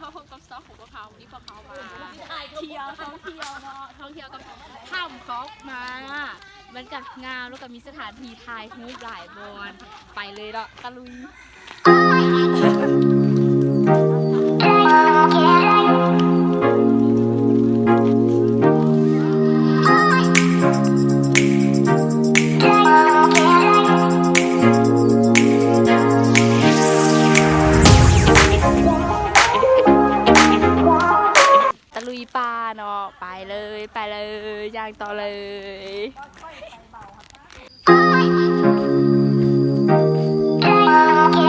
ມາພົບກັບຊ່ອງຂອງພວກເຮົາ ມື້ນີ້ພວກເຮົາມາທ່ຽວ ທ່ອງທ່ຽວເນາະ ທ່ອງທ່ຽວກັບຖ້ຳຂອງໝາ ມັນກະງາມ ແລ້ວກະມີສະຖານທີ່ຖ່າຍຮູບຫຼາຍບ່ອນ. ໄປເລີຍເນາະ ຕະລຸຍ. ຕະລຸຍປ່າເນາະ ໄປເລີຍ ໄປເລີຍ ຍ່າງຕໍ່ເລີຍ.